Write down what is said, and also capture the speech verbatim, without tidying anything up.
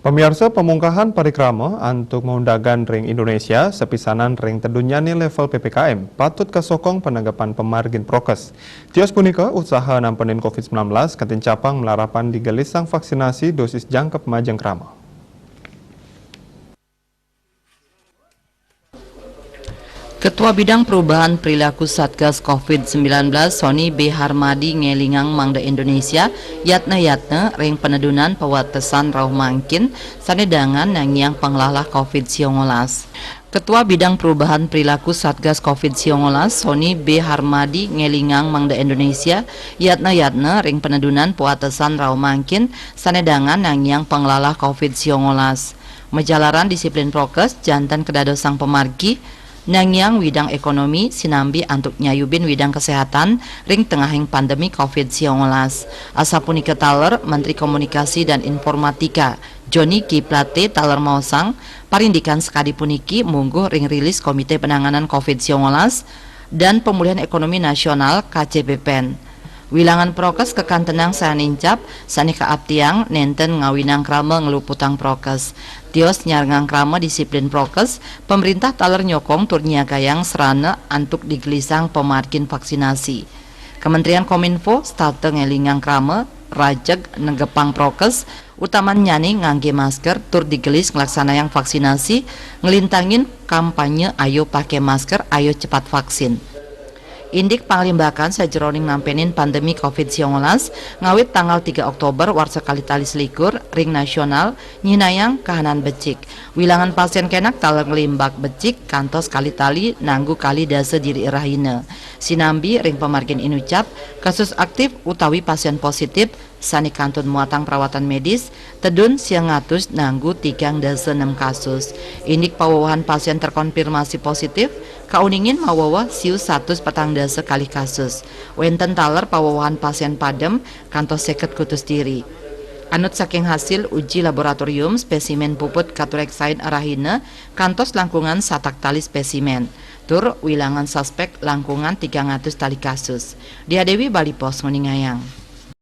Pamiarsa, pamungkahan parikrama antuk maundagan ring Indonesia, sapisanan ring tedun nyane level P P K M, patut kasokong panegepan pamargin prokes. Tios punika, usaha nampenin covid sembilan belas kanti capang malarapan digelisang vaksinasi dosis jangkep majeng krama. Ketua Bidang Perubahan Perilaku Satgas covid sembilan belas, Sony B Harmadi, ngelingang mangda Indonesia yatna-yatna ring panedunan pawatesan rauh mangkin sane dangan nangiang panglalah covid siongolas. Ketua Bidang Perubahan Perilaku Satgas covid siongolas, Sony B Harmadi, ngelingang mangda Indonesia yatna-yatna ring panedunan pawatesan rauh mangkin sane dangan nangiang panglalah covid siongolas. Majalaran disiplin prokes, janten kadadosang pamargi, nangiang widang ekonomi, sinambi antuk nyayubin widang kesehatan ring tengahing pandemi covid siongolas. Asapunika taler Menteri Komunikasi dan Informatika, Johnny G Plate, taler maosang, parindikan sakadi puniki mungguh ring rilis Komite Penanganan covid siongolas dan Pemulihan Ekonomi Nasional, K C P Pen. Wilangan prokes kakantenang sane nincap, sane kaaptiang nenten ngawinang krama ngluputang prokes. Tios nyarengang krama disiplin prokes, pamrintah taler nyokong tur nyiagayang sarana antuk digelisang pamargin vaksinasi. Kementerian Kominfo setata ngelingang krama rajeg negepang prokes, utamannyane ngangge masker tur digelis nglaksanayang vaksinasi, nglintangin kampanye Ayo Pake Masker, Ayo Cepat Vaksin. Indik panglimbakan sajeroning nampenin pandemi covid siongolas, ngawit tanggal tiga Oktober warsa kalih tali selikur, ring nasional nyihnayang kahanan becik. Wilangan pasien kenak taler nglimbak becik kantos kalih tali nanggu kalih dasa diri rahina. Sinambi ring pamargin inucap, kasus aktif utawi pasien positif sane kantun muatang perawatan medis, tedun siang atus nanggu tigang dasa nem kasus. Indik pawewehan pasien terkonfirmasi positif, kauningin maweweh siu satus patang dasa kalih kasus. Wenten taler pawewehan pasien padem kantos seket kutus diri. Anut saking hasil uji laboratorium, spesimen puput katureksain rahina kantos langkungan satak tali spesimen. Tur wilangan suspek langkungan tigang atus tali kasus. Diah Dewi, Bali Post, nguningayang.